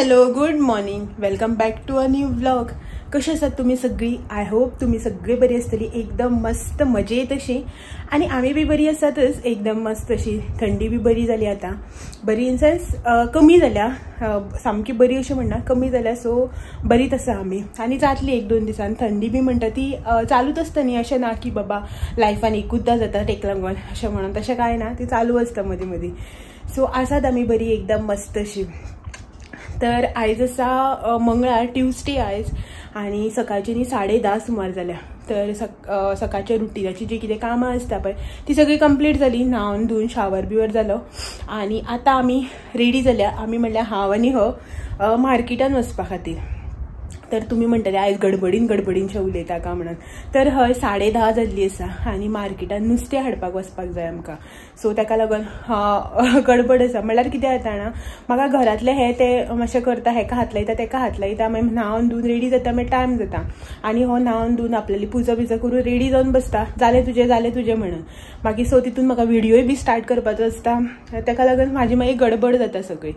Hello good morning, welcome back to a new vlog. कशी आसात तुमी सगळी? I hope तुमी सगळी बरी आसतली, एकदम मस्त मजेत अशी. आनी आमी बी बरी आसातच, एकदम मस्त अशी. थंडी बी बरी जाली आतां, बरी इन सेन्स कमी जाल्या, सामकी बरी अशें म्हणना, कमी जाल्या. सो बरीच आसा आमी आनी जातली एक दोन दिसान. थंडी बी म्हणटा ती चालूच आसता न्ही, अशें ना की बाबा लायफान एकूचदा जाता तेका लागून अशें म्हणून, तशें कांय ना, ती चालू आसता मदीं मदीं. सो आसात आमी बरी एकदम मस्त अशी. तर आयज आसा मंगळार, ट्युजडे आयज, आनी सकाळची न्ही 10:30 सुमार जाल्या. तर सकाळच्या रुटीनाची जी कितें कामां आसता पळय ती सगळी कंप्लीट जाली, न्हावन धुवन शावर बिवर जालो आनी आतां आमी रेडी जाल्या. आमी म्हणल्यार हांव आनी हो मार्केटान वचपा खातीर. तर तुमी म्हणटले आयज गडबडीन गडबडीनशें उलयता का म्हणून, तर हय 10:30 जाल्ली आसा आनी मार्केटान नुस्तें हाडपाक वचपाक जाय आमकां. सो ताका लागून गडबड आसा. म्हणल्यार कितें जाता जाणा, म्हाका घरांतलें हें तें मातशें करता, हेका हात लायता तेका हात लायता, मागीर न्हावन धुवन रेडी जाता, मागीर टायम जाता. आनी हो न्हावन धुवन आपल्याली पुजा बिजा करून रेडी जावन बसता, जालें तुजें जालें तुजें म्हणून. मागीर सो तितून म्हाका व्हिडियोय बी स्टार्ट करपाचो आसता, ताका लागून म्हाजी मागीर गडबड जाता सगळी.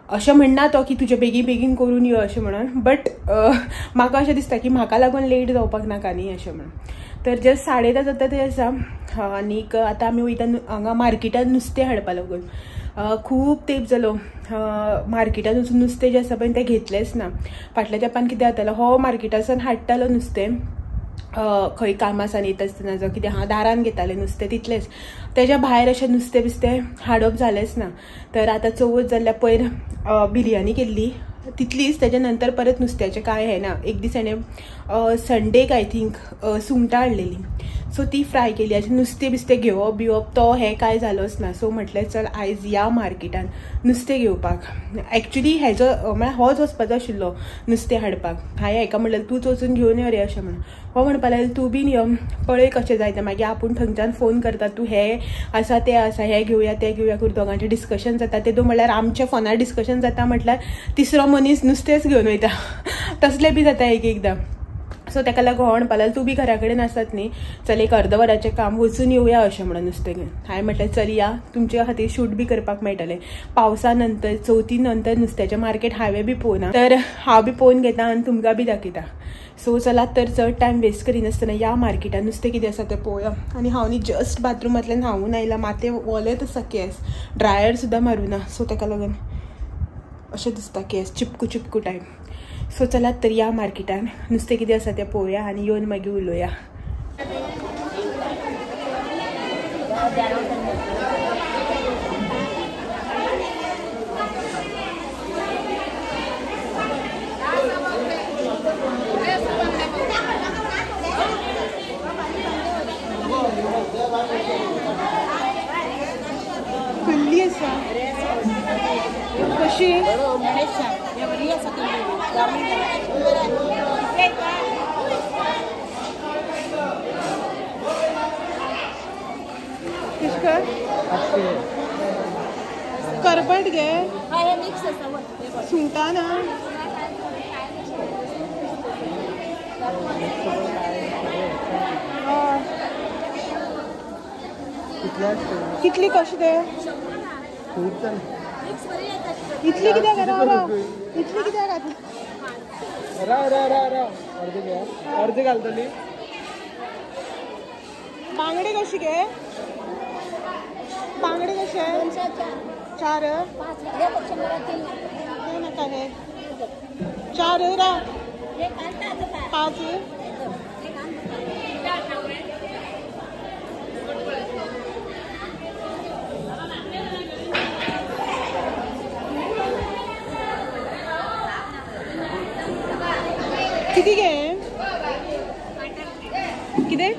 अशें म्हणना तो की तुजें बेगीन बेगीन करून यो अशें म्हणून, बट म्हाका अशें दिसता की म्हाका लागून लेट जावपाक नाका न्ही अशें म्हणून. तर जस्ट 10:30 जाता ते आसा. आनीक आतां आमी वयता हांगा मार्केटान नुस्तें हाडपा लागून. खूब तेंप जालो मार्केटान वचून नुस्तें जें आसा पळय तें घेतलेंच ना. फाटल्या तेंपान कितें जातालो, हो मार्केटासान हाडटालो नुस्तें, खंय कामासान येता आसतना जावं कितें हांव दारान घेतालें नुस्तें, तितलेंच. तेज्या भायर अशें नुस्तें बिस्तें हाडप जालेंच ना. तर आतां चवथ जाल्ल्या पयर बिरयानी केल्ली तितलीच, तेज्या नंतर परत नुस्त्याचें कांय हें ना. एक दीस हाणें संडेक I think सुंगटां हाडलेली, सो ती फ्राय केली. अशें नुस्तें बिस्तें घेवप बिवप तो हें कांय जालोच ना. सो म्हटलें चल आयज या मार्केटान नुस्तें घेवपाक. एक्चुली हेजो म्हळ्यार होच वचपाचो आशिल्लो नुस्तें हाडपाक. हांवें हेका म्हणलें तूंच वचून घेवन यो रे अशें म्हणून. हो म्हणपाक लागलो तूं बीन यो, पळय कशें जाय तें, मागीर आपूण थंयच्यान फोन करता, तूं हें आसा तें आसा, हें घेवया तें घेवया करून दोगांचें डिस्कशन जाता. तेदो म्हणल्यार आमच्या फोनार डिस्कशन जाता, म्हटल्यार तिसरो मनीस नुस्तेंच घेवन वयता, तसलें बी जाता एक एकदां. सो ताका लागून हो म्हणपाक लागलो तूं बी घरा कडेन आसात न्ही, चल एक अर्द वराचें काम वचून येवया अशें म्हणून नुस्तें घेवन. हांवें म्हटलें चल या, तुमच्या खातीर शूट बी करपाक मेळटलें. पावसा नंतर चवथी नंतर नुस्त्याचें मार्केट हांवें बी पळोवना, तर हांव बी पळोवन घेता आनी तुमकां बी दाखयता. सो चलात तर चड टायम वेस्ट करिनासतना या मार्केटान नुस्तें कितें आसा तें पळोवया. आनी हांव न्ही जस्ट बाथरुमांतल्यान न्हावून आयलां, माथें ओलेंच आसा, केंस ड्रायर सुद्दां मारूना, सो ताका लागून अशें दिसता केंस चिपकू चिपकू टायप. सो चलात तर या मार्केटान नुस्तें कितें आसा तें पळोवया आनी येवन मागीर उलोवया. कुल्ली आसा कशी? करपट गे सुंगटां ना, कितली कशें ते? इतली कित्याक राव, इतली कित्याक घातली? राव राव राव राव, अर्दे घे, अर्दे घालतली. बांगडे कशी गे? बांगडे कशे? 4 नाका हे 4 राव 5. किती गे? कितें?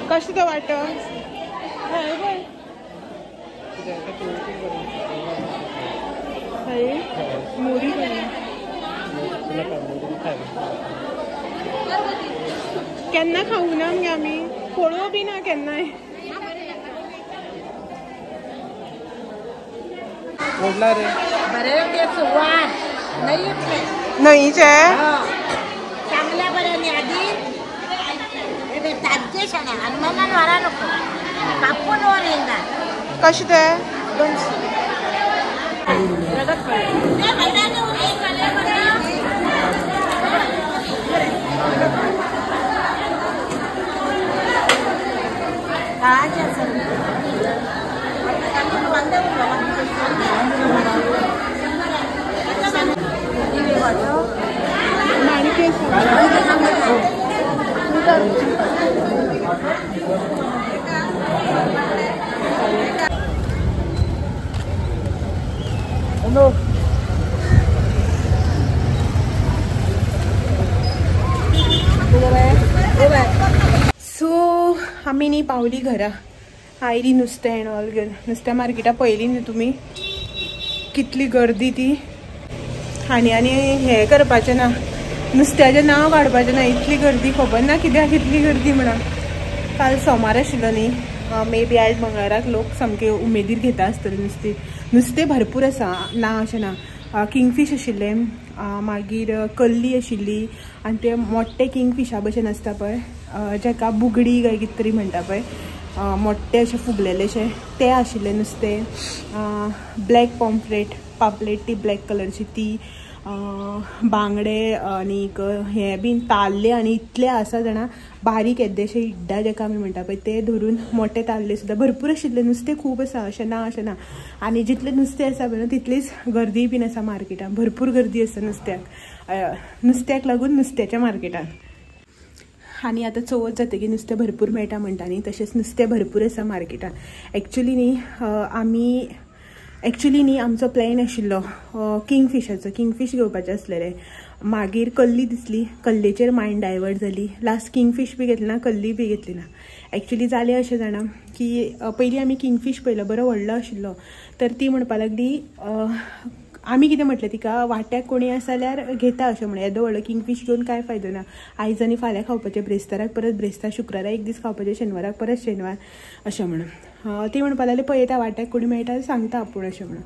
कशें तें वांटो? हय मोरी केन्ना खावूं ना मगे आमी, पळोवं बी ना केन्नाय. न्हंयचे चांगल्या बऱ्याने आधी ताजे शाणे हनुमानान व्हरा नको. कशें ते सो आमी न्ही पावली घरा आयली नुस्तें एंड ऑल नुस्त्या मार्केटा पळयली न्ही तुमी कितली गर्दी ती आनी आनी हें करपाचें ना नुस्त्याचें नांव काडपाचें ना इतली गर्दी खबर ना कित्याक इतली गर्दी म्हणा. काल सोमार आशिल्लो न्ही मे बी आयज मंगळाराक लोक सामके उमेदीर घेता आसतले नुस्तें. नुस्तें भरपूर आसा ना अशें ना. किंगफीश आशिल्लें मागीर कल्ली आशिल्ली आनी ते मोट्टे किंगफिशा भशेन आसता पळय जेका बुगडी काय कितें तरी म्हणटा पळय मोट्टे अशे फुगलेलेशे ते आशिल्ले नुस्तें. ब्लॅक पॉम्फ्रेट पापलेट ती ब्लॅक कलरची ती बांगडे आनीक हे बीन ताल्ले आनी इतले आसा जाणा बारीक येद्देशे इड्डा जेका आमी म्हणटा पळय ते धरून मोठे ताल्ले सुद्दां भरपूर आशिल्ले. नुस्तें खूब आसा अशें ना अशें ना. आनी जितलें नुस्तें आसा पळय तितलीच गर्दी बीन आसा मार्केटान भरपूर गर्दी आसा नुस्त्याक नुस्त्याक लागून नुस्त्याच्या मार्केटान. आनी आतां चवथ जातकीर नुस्तें भरपूर मेळटा म्हणटा न्ही तशेंच नुस्तें भरपूर आसा मार्केटान. एक्चुली न्ही आमी एक्चुली न्ही आमचो प्लॅन आशिल्लो किंगफिशाचो किंगफीश घेवपाचें आसलेलें. मागीर कल्ली दिसली कल्लेचेर मायंड डायवर्ट जाली. लास्ट किंगफीश बी घेतली ना कल्ली बी घेतली ना. एक्चुली जालें अशें जाणा की पयलीं आमी किंगफीश पळयलो बरो व्हडलो आशिल्लो तर ती म्हणपाक लागली आमी कितें म्हटलें तिका वाट्याक कोणी आसा जाल्यार घेता अशें म्हणून. येदो व्हडलो किंगफीश घेवन कांय फायदो ना आयज आनी फाल्यां खावपाचें ब्रेस्ताराक परत ब्रेस्तार शुक्रारा एक दीस खावपाचें शेनवाराक परत शेनवार अशें म्हणून. ती म्हणपाक लागली पळयता वाट्याक कोणी मेळटा सांगता आपूण अशें म्हणून.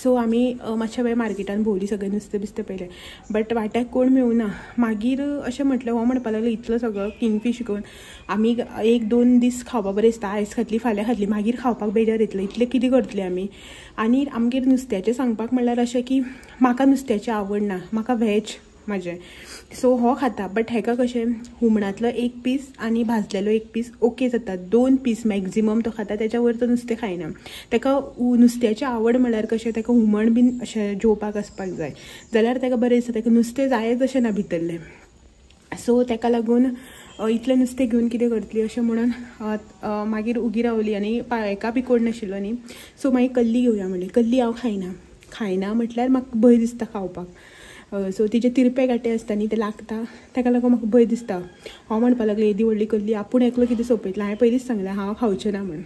सो आमी मातशा वेळ मार्केटान भोंवली सगळें नुस्तें बिस्तें पळयलें बट वाट्याक कोण मेळूना. मागीर अशें म्हटलें हो म्हणपाक लागलो इतलो सगळो किंगफीश घेवन आमी एक दोन दीस खावपाक बरें दिसता आयज खातली फाल्यां खातली मागीर खावपाक बेजार येतलो इतलें कितें करतलें आमी. आनी आमगेर नुस्त्याचें सांगपाक म्हणल्यार अशें की म्हाका नुस्त्याची आवड ना म्हाका व्हेज म्हाजें सो हो खाता बट हेका कशें हुमणांतलो एक पीस आनी भाजलेलो एक पीस ओके जाता दोन पीस मॅक्झिमम तो खाता तेच्या वयर तो नुस्तें खायना. ताका नुस्त्याची आवड म्हणल्यार कशें ताका हुमण बीन अशें जेवपाक आसपाक जाय जाल्यार ताका बरें दिसता ताका नुस्तें जायच अशें ना भितरलें. सो ताका लागून इतलें नुस्तें घेवन कितें करतली अशें म्हणून मागीर उगी रावली आनी हेका बी कोण नाशिल्लो न्ही. सो मागीर कल्ली घेवया म्हणलें. कल्ली हांव खायना खायना म्हटल्यार म्हाका भंय दिसता खावपाक. सो तिचे तिरपे गांठे आसता न्ही ते लागता ताका लागून म्हाका भंय दिसता. हांव म्हणपाक लागलें येदी व्हडली कल्ली आपूण एकलो कितें सोंपयतलें हांवें पयलींच सांगलें हांव खावचें ना म्हणून.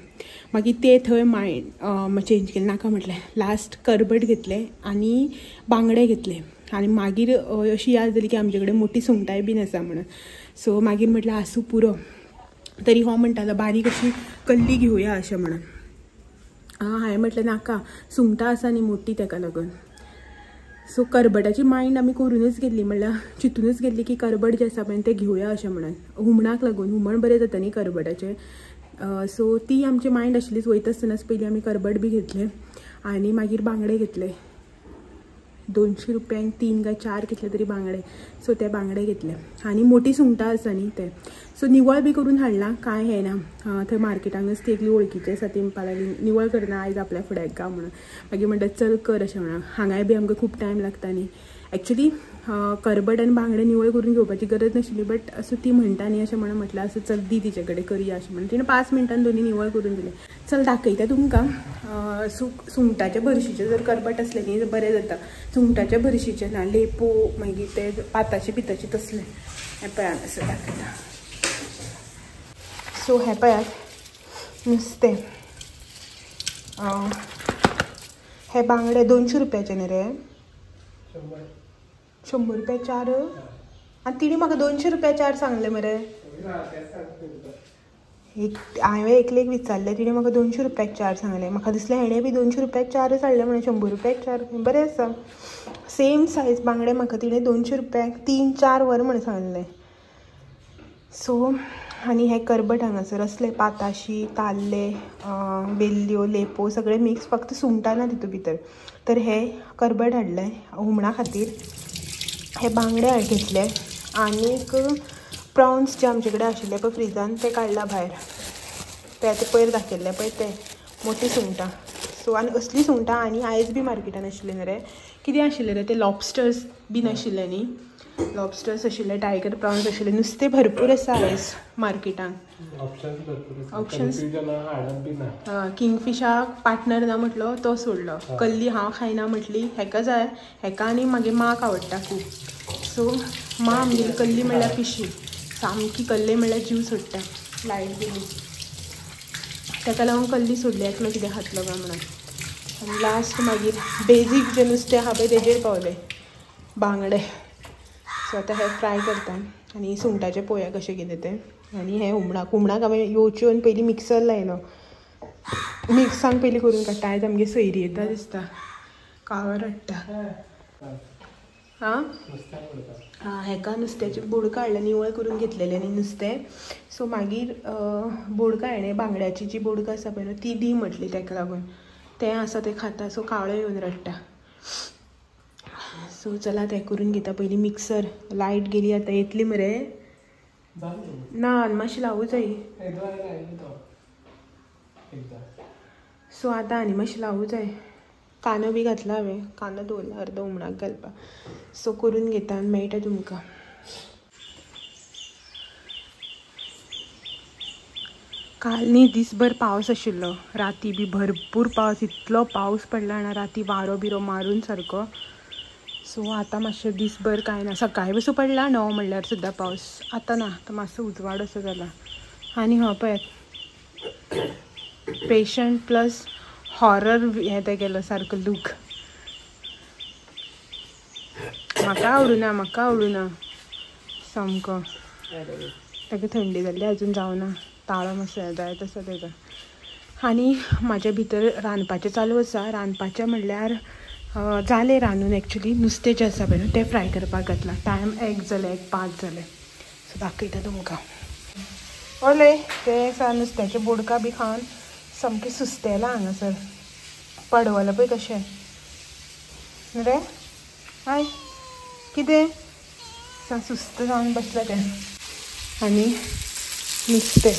मागीर ते थंय मायंड चेंज केलें नाका म्हटलें. लास्ट करबट घेतलें आनी बांगडे घेतले आनी मागीर अशी याद जाली की आमचे कडेन मोटी सुंगटांय बीन आसा म्हणून. सो मागीर म्हटलें आसूं पुरो तरी हो म्हणटालो बारीक अशी कल्ली घेवया अशें म्हणून. हांवें म्हटलें नाका सुंगटां आसा न्ही मोटी ताका लागून. सो करबटाची मायंड आमी करूनच गेल्ली म्हणल्यार चिंतूनच गेल्ली की करबट जें आसा पळय तें घेवया अशें म्हणून हुमणाक लागून हुमण बरें जाता न्ही करबटाचें. सो ती आमची मायंड आशिल्लीच वयता आसतनाच पयलीं आमी करबट बी घेतलें आनी मागीर बांगडे घेतले 200 रुपयांक 3 काय 4 घेतले तरी बांगडे. सो ते बांगडे घेतले आनी मोटी सुंगटां आसा न्ही ते. सो निवळ बी करून हाडला कांय हें ना थंय मार्केटानच ती एकली वळखीची आसा ती म्हणपाक लागली निवळ करना आयज आपल्या फुड्याक गा म्हणून. मागीर म्हणटा चल कर अशें म्हणून हांगाय बी आमकां खूब टायम लागता न्ही. एक्चुली करबट आनी बांगडे निवळ करून घेवपाची गरज नाशिल्ली बट असो ती म्हणटा न्ही अशें म्हणून म्हटलें असो चल दी तिचे कडेन करया अशें म्हणून तिणें 5 मिनटान दोनी निवळ करून दिले. चल दाखयता तुमकां. सुंगटाच्या भरशीचें जर करबट आसलें न्ही बरें जाता. सुंगटाच्या भरशीचें ना लेपो मागीर ते पाताचे पिताचे तसलें हें पळय हांगासर दाखयता. सो हें पळयात नुस्तें हे बांगडे 200 रुपयाचे न्ही रे 100 रुपया 4 आनी तिणें म्हाका 200 रुपया 4 सांगलें मरे. एक हांवें एकलेक विचारलें तिणें म्हाका 200 रुपयाक 4 सांगलें. म्हाका दिसलें हेणें बी 200 रुपयाक 4 हाडलें म्हणून 100 रुपयाक 4 बरें आसा. सेम सायज बांगडे म्हाका तिणें 200 रुपयाक 3-4 वर म्हणून सांगलें. सो आनी हें करबट हांगासर असले पाताशी, ताल्ले, वेल्ल्यो, लेपो सगळे मिक्स, फक्त सुंगटां ना तितू भितर. तर हे करबट हाडलें हुमणा खातीर. हे बांगडे घेतले आनीक प्रॉन्स जे आमचे कडेन आशिल्ले पळय फ्रिजान ते काडला भायर, ते आतां पयर दाखयल्ले पळय ते मोठी सुंगटां. सो आनी असली सुंगटां आनी आयज बी मार्केटान आशिल्ले न्ही रे, कितें आशिल्लें रे ते लॉबस्टर्स बीन आशिल्ले न्ही, लॉबस्टर्स आशिल्ले, टायगर प्रॉन्स आशिल्ले, नुस्तें भरपूर आसा आयज मार्केटान. ऑप्शन्स किंगफिशाक पार्टनर ना म्हटलो तो सोडलो, कल्ली हांव खायना म्हटली, हेका जाय हेका आनी मागीर माक आवडटा खूब. सो मां आमगेली कल्ली म्हणल्यार पिशी, सामकी कल्ले म्हणल्यार जीव सोडटा, लायट गेली ताका लागून कल्ली सोडली, एकलो कितें खातलो काय म्हणून. आनी लास्ट मागीर बेजीक जें नुस्तें आहा पळय तेजेर पावलें, बांगडे. सो आतां हें फ्राय करता आनी सुंगटाचें पळोवया कशें कितें तें. आनी हें हुमणाक, हुमणाक हांवें येवच्यो आनी पयलीं मिक्सर लायलो, मिक्सांक पयलीं करून काडटा. आयज आमगे सयरी येता दिसता, काळो रडटा. आं आं हेका नुस्त्याचें बोडकां हाडलें, निवळ करून घेतलेलें न्ही नुस्तें. सो मागीर बोडकां हाणें बांगड्याची जी बोडकां आसा पळय न्हू ती दी म्हटली, ताका लागून तें आसा तें खाता. सो काळो येवन रडटा. सो चला तें करून घेता पयलीं मिक्सर. लायट गेली आतां, येतली मरे ना आनी मातशें लावूं जाय. सो आतां आनी मातशें लावूं जाय. कांदो बी घातला हांवें, कांदो दवरला अर्दो हुमणाक घालपाक. सो करून घेता आनी मेळटा तुमकां. काल न्ही दीसभर पावस आशिल्लो, राती बी भरपूर पावस, इतलो पावस पडला ना राती, वारो बिरो मारून सारको. सो आतां मातशें दीसभर कांय ना, सकाळी बसून पडला 9 म्हणल्यार सुद्दां पावस, आतां ना, आतां मातसो उजवाड असो जाला. आनी हो पळयात पेशंट प्लस हॉरर हें तें गेलो सारको लूक. म्हाका आवडुना, म्हाका आवडुना सामको. ताका थंडी जाल्ली अजून जावना, ताळो मातसो जायत आसा तेजो. आनी म्हाज्या भितर रांदपाचें चालू आसा. रांदपाचें म्हणल्यार जालें रांदून एक्चुली, नुस्तें जें आसा पळय न्हू तें फ्राय करपाक घातलां. टायम 1 जालें, 1:05 जालें. सो दाखयता तुमकां. ओले तें आसा नुस्त्याचें बोडकां बी खावन सामकें सुस्तेलां हांगासर, पडवलां पळय कशें रे. हय कितें सुस्त जावन बसलें तें. आनी नुस्तें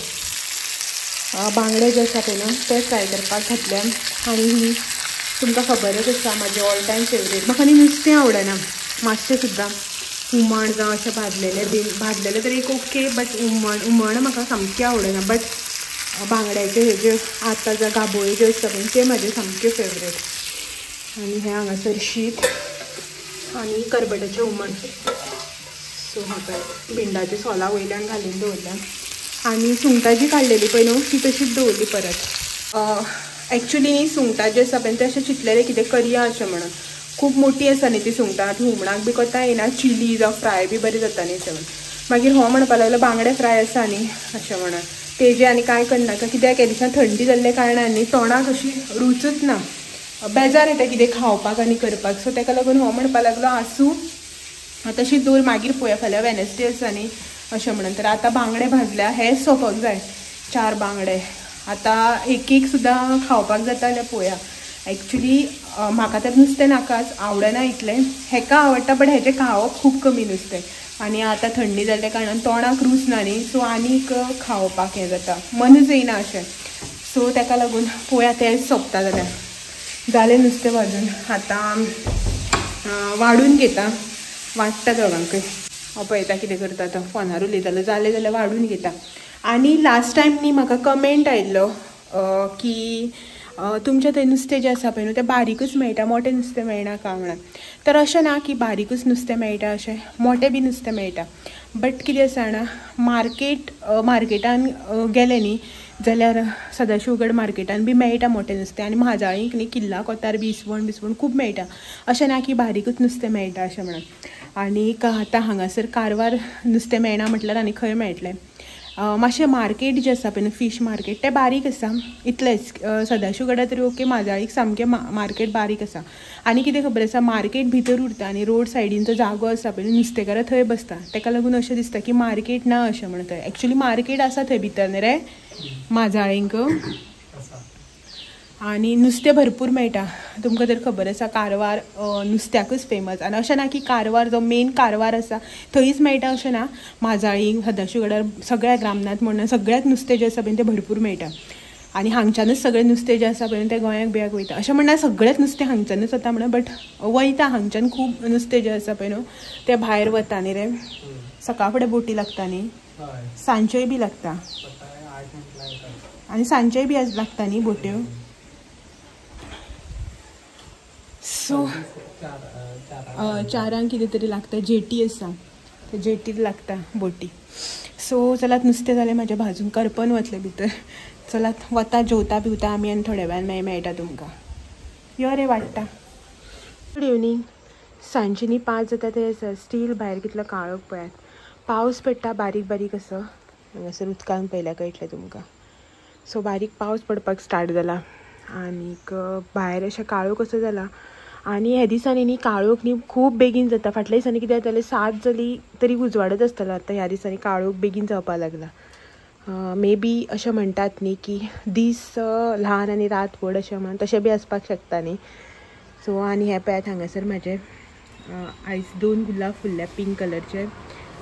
बांगडे जे आसा पळय न्हू ते फ्राय करपाक घातले. आनी तुमकां खबरच आसा म्हाजें ऑल टायम फेवरेट, म्हाका न्ही नुस्तें आवडना मातशें सुद्दां. हुमण जावं अशें भाजलेलें बीन, भाजलेलें तर एक ओके, बट हुमण हुमण म्हाका सामकें आवडना. बट बांगड्याचे हे जे आतां जे गाबोळे जे आसता पळय ते म्हाजे सामके फेवरेट. आनी हें हांगासर शीत आनी करबटाचें हुमण. सो म्हाका भिंडाचें सोलां वयल्यान घालून दवरल्या. आनी सुंगटां जी काडलेली पळय न्हू ती तशीच दवरली परत. एक्चुली न्ही सुंगटां जी आसा पळय तें अशें चिंतलेलें कितें करया अशें म्हणून, खूब मोटी आसा न्ही ती सुंगटां, ती हुमणाक बी कोता येना, चिली जावं फ्राय बी बरी जाता न्ही अशें म्हणून. मागीर हो म्हणपाक लागलो बांगडे फ्राय आसा न्ही अशें म्हणून, तेजे आनी कांय करनाका, कित्याक ह्या दिसान थंडी जाल्ल्या कारणान न्ही तोंडाक अशी रुचच ना, बेजार येता कितें खावपाक आनी करपाक. सो ताका लागून हो म्हणपाक लागलो आसूं तशी दवर, मागीर पळोवया फाल्यां वेनसडे आसा न्ही अशें म्हणून. तर आतां बांगडे भाजल्या, हे सोंपोंक जाय 4 बांगडे, आतां एक एक सुद्दां खावपाक जाता जाल्यार पळोवया. एक्चुली म्हाका तर नुस्तें नाकाच, आवडना इतलें, हेका आवडटा बट हेजें खावप खूब कमी नुस्तें. आनी आतां थंडी जाल्ल्या कारणान तोंडाक रूच ना न्ही, सो आनीक खावपाक हें जाता, मनच येयना अशें. सो ताका लागून पळोवया तें सोंपता जाल्यार. जालें नुस्तें भाजून, आतां वाडून घेता, वाडटा दोगांकय. हांव पळयता कितें करता तो, फोनार उलयतालो, जालें जाल्यार वाडून घेता. आनी लास्ट टायम न्ही म्हाका कमेंट आयिल्लो की तुमच्या थंय नुस्तें जें आसा पळय न्हू तें बारीकच मेळटा, मोटें नुस्तें मेळना काय म्हणून. तर अशें ना की बारीकच नुस्तें मेळटा, अशें मोटें बी नुस्तें मेळटा. बट कितें आसा जाणा, मार्केटान गेलें न्ही जाल्यार सदाशिवगड मार्केटान बी मेळटा मोटें नुस्तें. आनी म्हाजाळीक न्ही किल्ला कोतार बी इसवण बिसवण खूब मेळटा, अशें ना की बारीकच नुस्तें मेळटा अशें म्हणून. आनी आतां हांगासर कारवार नुस्तें मेळना म्हटल्यार आनी खंय मेळटलें. मातशें मार्केट जें आसा पळय न्हू फीश मार्केट तें बारीक आसा इतलेंच. सदाशिवगडा तरी ओके, माजाळीक सामकें मार्केट बारीक आसा. आनी कितें खबर आसा, मार्केट भितर उरता आनी रोड सायडीन जो जागो आसा पळय नुस्तेकारां थंय बसता, ताका लागून अशें दिसता की मार्केट ना अशें म्हणून. थंय एक्चुली मार्केट आसा थंय भितर न्ही रे माजाळींक, आनी नुस्तें भरपूर मेळटा. तुमकां तर खबर आसा कारवार नुस्त्याकूच फेमस. आनी अशें ना की कारवार जो मेन कारवार आसा थंयच मेळटा अशें ना, माजाळींक सदाशिवगडार सगळ्याक रामनाथ म्हणून सगळ्याक नुस्तें जें आसा पळय तें भरपूर मेळटा. आनी हांगच्यानूच सगळें नुस्तें जें आसा पळय तें गोंयाक बियाक वयता. अशें म्हणना सगळेंच नुस्तें हांगच्यानूच वता म्हणून, बट वयता हांगच्यान खूब नुस्तें जें आसा पळय न्हू तें भायर वता न्ही रे. सकाळ फुडें बोटी लागता न्ही, सांजच्योय बी लागता, आनी सांजच्योय बी लागता न्ही बोट्यो. सो चारांक कितें तरी लागता, जेटी आसा त्या जेटीर लागता बोटी. सो चलात नुस्तें जालें म्हाजें भाजून, करपन वतलें भितर. चलात वता जेवता बिवता आमी आनी थोड्या वेळान मागीर मेळटा तुमकां. यो रे वाडटा. Good evening. सांजचे न्ही 5 जाता ते आसा, स्टील भायर कितलो काळोख पळयात, पावस पडटा बारीक बारीक असो हांगासर उदकान पळयल्यार कळटलें तुमकां. सो बारीक पावस पडपाक स्टार्ट जाला आनीक भायर अशें काळोख कसो जाला. आनी ह्या दिसांनी न्ही काळोख न्ही खूब बेगीन जाता. फाटल्या दिसांनी कितें जातालें, 7 जाली तरी उजवाडत आसतालो, आतां ह्या दिसांनी काळोख बेगीन जावपाक लागला. मे बी अशें म्हणटात न्ही की दीस ल्हान आनी रात व्हड अशें म्हणून, तशें बी आसपाक शकता न्ही. सो आनी हें पळयात हांगासर म्हाजें आयज 2 गुलाब फुल्ल्या पिंक कलरचे,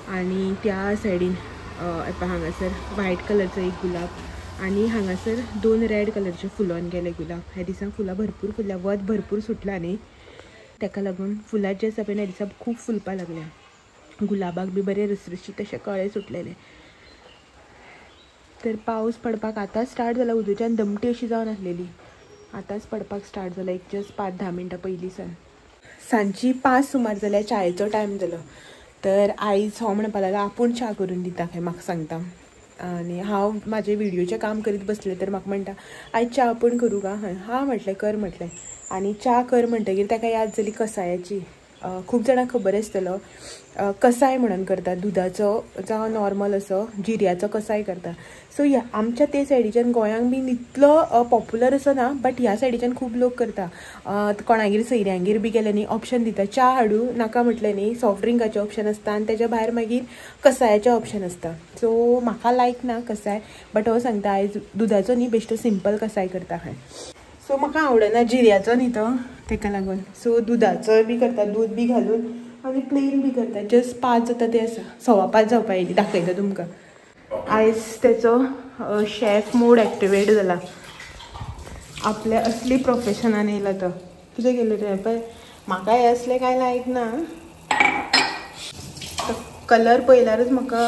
आनी त्या सायडीन हांगासर व्हायट कलरचो एक गुलाब, आनी हांगासर 2 रेड कलरचे फुलोन गेले गुलाब. ह्या दिसांक फुलां भरपूर फुल्ल्या, वत भरपूर सुटला न्ही, ताका लागून फुलां जे आसा पळय ह्या दिसा खूब फुलपाक लागल्या. गुलाबाक बी बरे रसरशीत तशे कळे सुटलेले. तर पावस पडपाक आतांच स्टार्ट जाला, उदोच्यान दमटी अशी जावन आसलेली, आतांच पडपाक स्टार्ट जाला एक जस्ट 5-10 मिनटां पयलीं सान. सांजची 5 सुमार जाल्यार चायेचो टायम जालो. तर आयज हो म्हणपाक लागला आपूण च्या करून दिता खंय म्हाका सांगता. आनी हांव म्हाजें व्हिडियोचें काम करीत बसलें तर म्हाका म्हणटा आयज च्या आपूण करूं का. हां म्हटलें कर म्हटलें. आनी च्या कर म्हणटगीर ताका याद जाली कसायाची. खूब जाणांक खबर आसतलो कसाय म्हणून करता, दुदाचो जावं नॉर्मल असो जिऱ्याचो कसाय करता. सो ह्या आमच्या ते सायडीच्यान गोंयांक बीन इतलो पॉप्युलर असो ना, बट ह्या सायडीच्यान खूब लोक करता. कोणागेर सयऱ्यांगेर बी गेले न्ही ऑप्शन दिता, च्या हाडूं नाका म्हटलें न्ही सॉफ्ट ड्रिंकाचें ऑप्शन आसता आनी तेज्या भायर मागीर कसायाचें ऑप्शन आसता. सो म्हाका लायक ना कसाय, बट हो सांगता आयज दुदाचो न्ही बेश्टो सिंपल कसाय करता खंय. सो म्हाका आवडना जिऱ्याचो न्ही तो, तेका लागून. सो दुदाचो बी करता, दूद बी घालून, आनी प्लेन बी करता. जस्ट 5 जाता ते आसा, 5:15 जावपा येयली, दाखयता तुमकां. आयज तेचो शेफ मोड एक्टिवेट जाला, आपल्या असली प्रोफेशनान येयला तो. कितें केलें रे पळय, म्हाका हें असलें कांय लायक ना, कलर पळयल्यारच म्हाका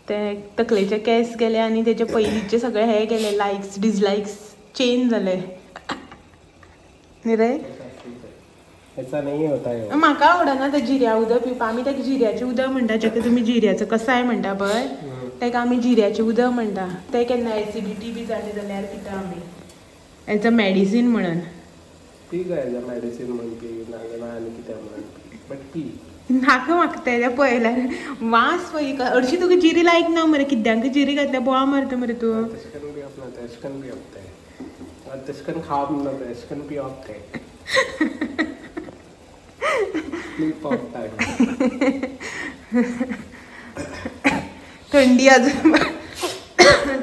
ते तकलेचे केस गेले आनी तेजे पयलींचे सगळे हे गेले, लायक्स डिसलायक्स चेंज जाले न्ही रे. ऐसा नहीं होता है. म्हाका आवडना तें जिऱ्या उदक पिवपाक. आमी ताका जिऱ्याचें उदक म्हणटा, जेका तुमी जिऱ्याचो कसाय म्हणटा पळय ताका आमी जिऱ्याचें उदक म्हणटा. तें केन्ना एसिडिटी बी जाली जाल्यार पिता आमी एज अ मेडिसीन म्हणून. पी एज अ मेडिसीन म्हणून पी, नाजाल्यार आनी कितें म्हणून पी, बट पी. नाका म्हाका तें पळयल्यार वास पळय. हरशीं तुका जिरी लायक ना मरे, किद्यांक जिरी घातल्या बोळा मारता मरे तूं. तशें करून पिवप ना, तशें करून पिवप तें, तशें करून खावप ना, तशें करून पिवप तें. थंडी अजून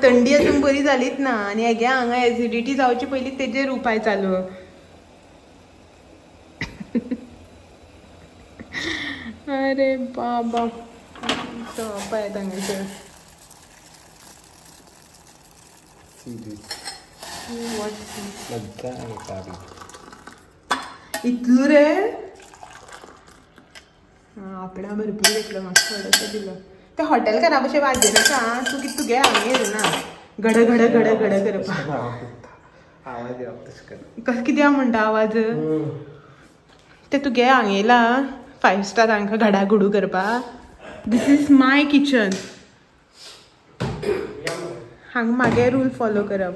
थंडी अजून बरी जालीच ना, आनी हेगे हांगा एसिडिटी जावचे पयलीं तेजेर उपाय चालू. अरे बाबा पळयात हांगासर. इतलो रे आपणा भरपूर घेतलो, म्हाका थोडोसो दिलो. ते हॉटेलकारा भशेन वाजय नाका तूं, कितें तुगे हांगा येना घड घड घड घड करपाक. कशें कित्याक म्हणटा आवाज ते तुगे हांगा येयला 5 स्टार हांकां घडाघुडू करपाक. This is my kitchen, हांगा म्हागे रूल फॉलो करप.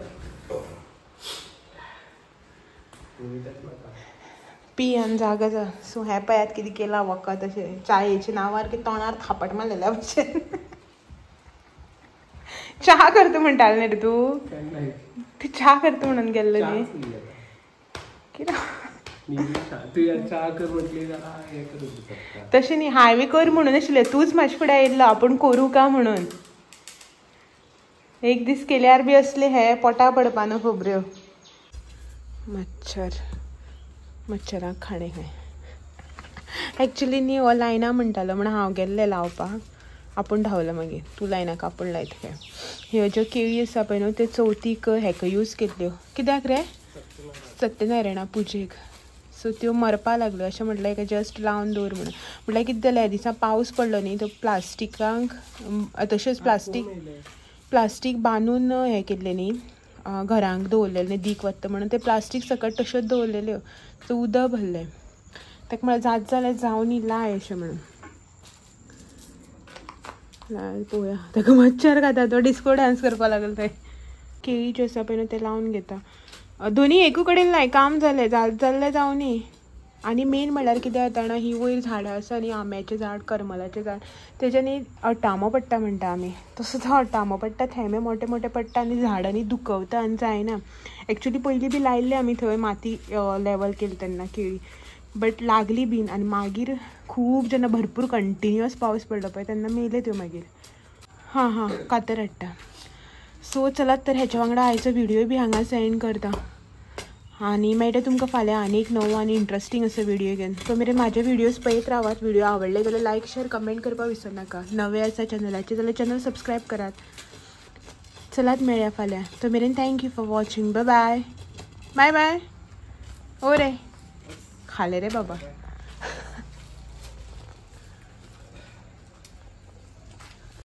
पी आनी जागा जा. सो हें पळयात कितें केलां वखद अशें चायेच्या नांवार की तोंडार थापट मारलेल्या भशेन. च्या करता म्हणटालें न्ही रे तूं, तूं च्या करता म्हणून गेल्लो न्ही. कितें तशें न्ही, हांवें कर म्हणून आशिल्लें, तूंच म्हाजे फुडें आयिल्लो आपूण करूं का म्हणून. एक दीस केल्यार बी असले हे पोटा पडपा न्हू खबऱ्यो. मच्छर, मच्छरांक खाणें खंय. एक्चुली न्ही हो लायना म्हणटालो म्हणून हांव गेल्लें लावपाक, आपूण धांवलो मागीर तूं लायनाका आपूण लायता काय. ह्यो ज्यो केळी आसा पळय न्हू त्यो चवथीक हेका यूज केल्ल्यो, कित्याक रे, सत्यनारायणा पुजेक. सो त्यो मरपा लागल्यो अशें म्हटलें एका जस्ट लावन दवर म्हणून. म्हटल्यार कितें जालें, ह्या दिसा पावस पडलो न्ही तो प्लास्टिकांक तशेंच प्लास्टीक प्लास्टीक बांदून हें केल्लें न्ही, घरांक दवरलेलें न्ही दीक वता म्हणून, ते प्लास्टीक सकट तश्योच दवरलेल्यो. सो उदक भरलें ताका म्हळ्यार जात जाल्यार जावं न्ही लाय अशें म्हणून. लाय पळोवया ताका मच्छर खाता, तो डिस्को डांस करपाक लागलो. थंय केळी ज्यो आसा पळय न्हू ते लावन घेता, दोनी एकू कडेन लाय, काम जालें, जात जाल्लें जावं न्ही. आनी मेन म्हणल्यार कितें जाता जाणा, ही वयर झाडां आसा न्ही, आंब्याचें झाड, करमलाचें झाड, तेज्या न्ही अटामो पडटा म्हणटा आमी, तसो तो अटामो पडटा, थेंबे मोटे मोटे पडटा आनी झाडांनी दुखवता आनी जायना. एक्चुली पयलीं बी लायिल्लें आमी थंय माती लेवल केली तेन्ना केळी, बट लागली बीन आनी मागीर खूब जेन्ना भरपूर कंटिन्युअस पावस पडलो पळय तेन्ना मेले त्यो मागीर. हां हां कातर हाडटा. सो चलात तर हेच्या वांगडा आयचो व्हिडिओ बी हांगा सेंड करता आनी मेळटा तुमकां फाल्यां आनी एक नवो आनी इंट्रस्टींग असो व्हिडिओ घेवन. तो मेरेन म्हाजे व्हिडियोज पळयत रावात. व्हिडिओ आवडले जाल्यार लायक शेअर कमेंट करपाक विसरनाका. नवे आसा चॅनलाचेर जाल्यार चॅनल सबस्क्रायब करात. चलात मेळया फाल्यां, तो मेरेन thank you for watching. Bye bye bye bye. ओ रे खाले रे बाबा.